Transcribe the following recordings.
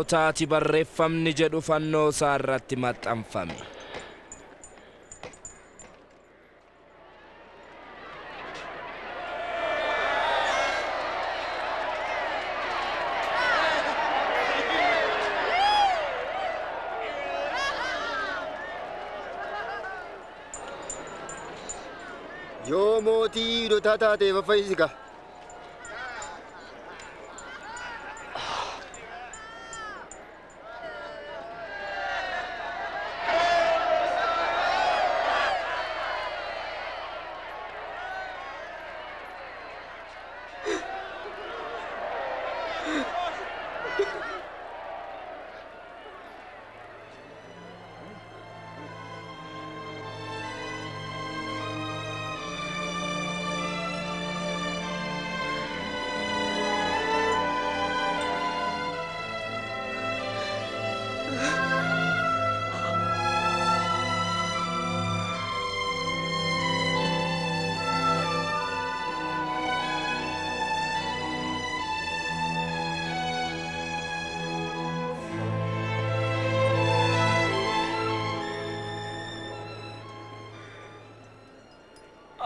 Taati barreeffamni jedhu fannoo isaa irratti maxxanfame. Yoo mootii Yihuudootaa taate fayyisi gaa.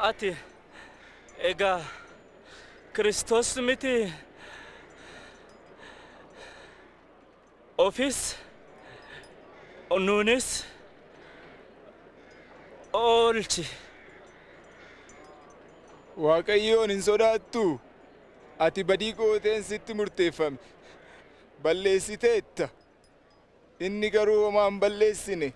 Ati egaa Kiristoos miti, ofis nuunis oolchi. Waaqayyoon hin sodaattu. Ati badii gooteen sitti murteeffame. Balleessiteetta. Inni garuu homaa hin balleessine.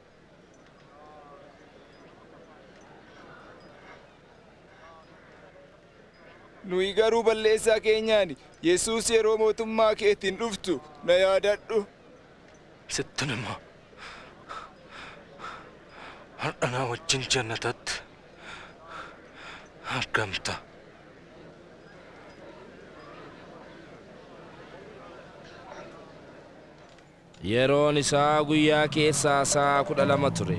Nuyi garuu balleessaa keenyaan Yesuus yeroo mootummaa keetiin dhuftu na yaadadhu. Sittin immoo har'a naa wajjin jannatatti argamta. Yeroon isaa guyyaa keessaa sa'a 12 ture.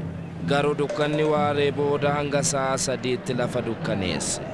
Garuu dukkanni waaree booda hanga sa'a 3tti lafa dukkaneesse.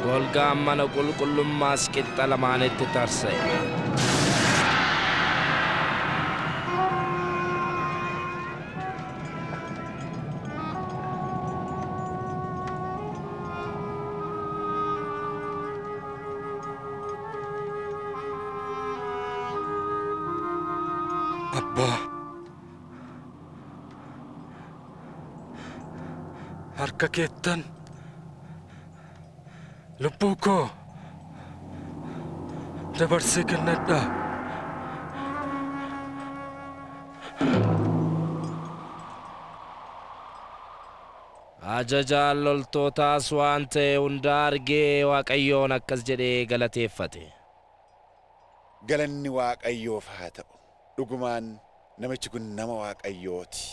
Golgaan mana qulqullummaas qixxa lamaanitti tarsa'e. Abbaa, harka keettan lubbuu koo dabarsee kennadha. Ajajaan loltootaas waan ta'e hunda argee Waaqayyoon akkas jedhee galateeffate. Galanni Waaqayyoof haa ta'u. Dhugumaan namichi kun nama Waaqayyooti.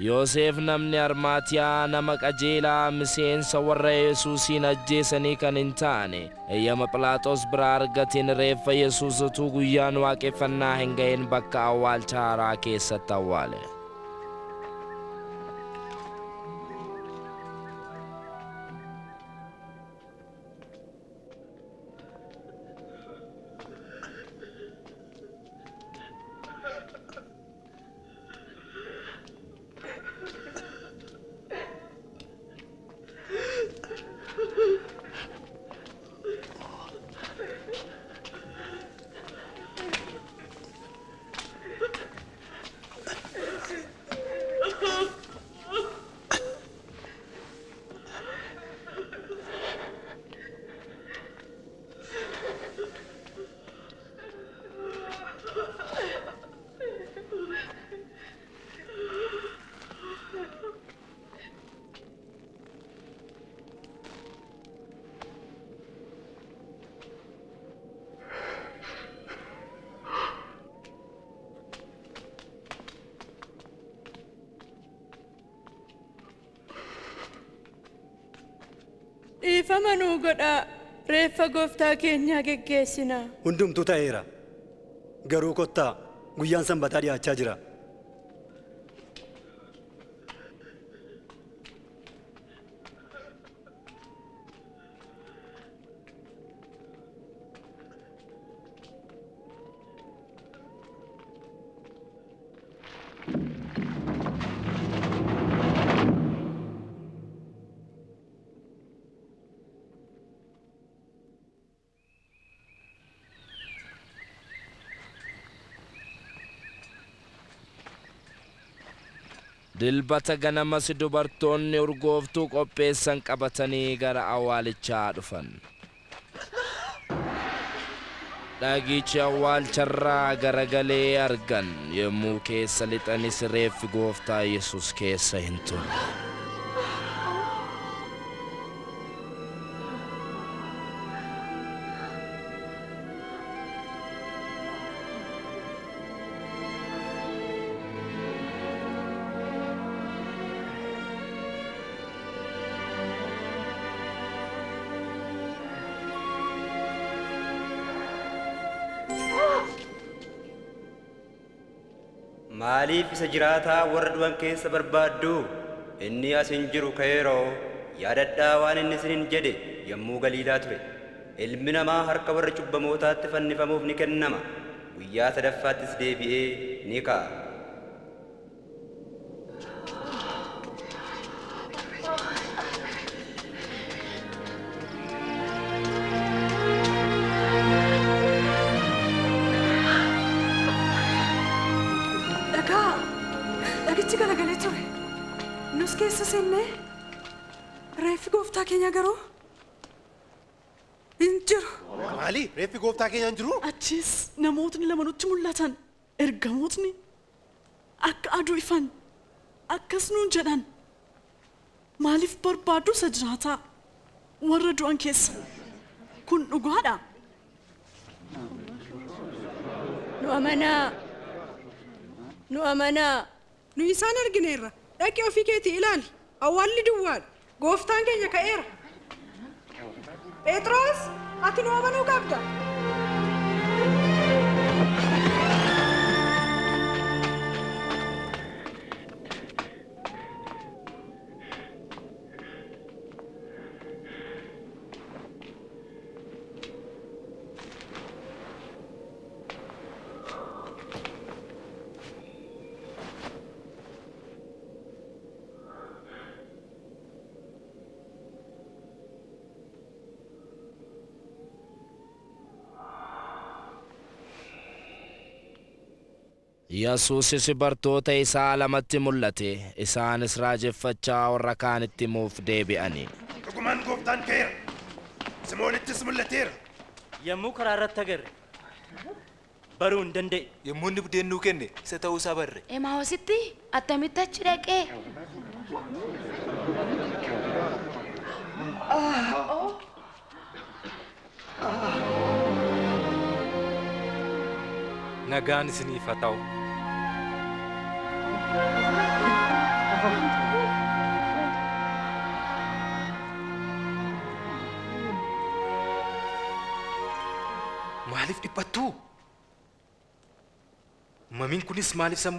Yoosef namni Armaatiyaa nama qajeelaa miseensa warra Yesuusiin ajjeesanii kan hin taane eeyyama Phiilaaxoos biraa argateen reeffa Yesuus utuu guyyaan waaqeffannaa hin ga'in bakka awwaalcha haaraa keessatti awwaale. Dhiifama nuu godhaa. Reeffa gooftaa keenyaa geggeessinaa. Hundumtuu ta'eera. Garuu kottaa guyyaan sanbataa dhiyaachaa jira. Dilbata ganamas dubartoonni urgooftuu qopheessan qabatanii gara awwaalichaa dhufan. Dhagichi awwaalcharraa garagalee argan. Yommuu keessa lixanis reeffi gooftaa Yesuus keessa hin turre. Maaliif isa jiraataa warra du'an keessa barbaaddu? Inni as hin jiru ka'eeroo. Yaadadhaa waan inni isiniin jedhe yommuu Galiilaa ture. Ilmi namaa harka warra cubbamootaatti fannifamuuf ni kennama. Guyyaa sadaffaattis deebi'ee ni ka'a. Dhagichi garagalee ture. Nus keessa seennee reeffi gooftaa keenya garuu hin jiru. Maali? Reeffi gooftaa keenya hin jiru? Achis namootni lama nutti mul'atan. Ergamootni akka aduu ifan akkas nuun jedhan. Maaliif barbaaddu isa jiraataa warra du'an keessa? Kun dhugaadha. Nu amanaa. Nu amanaa. Nu isaan argineerra. Dhaqi ofii keetii ilaali. Awwaalli duwwaadha. Gooftaan keenya ka'eera. Phexros, ati nu amanuu qabda. Yesuusis bartoota isaa lamatti mul'ate. Isaanis raajeffachaa warra kaanitti himuuf deebi'ani. Dhugumaan gooftaan ka'eera. Simoonittis mul'ateera. Yommuu karaa irratti agarre baruu hin danda'e. Yommuu inni budeen nuu kenne isa ta'uu isaa barre. Emaawositti attamitti achi dhaqee? Nagaan isiniif haa ta'u. Maaliif dhiphattu? Mamiin kunis maaliif sammuu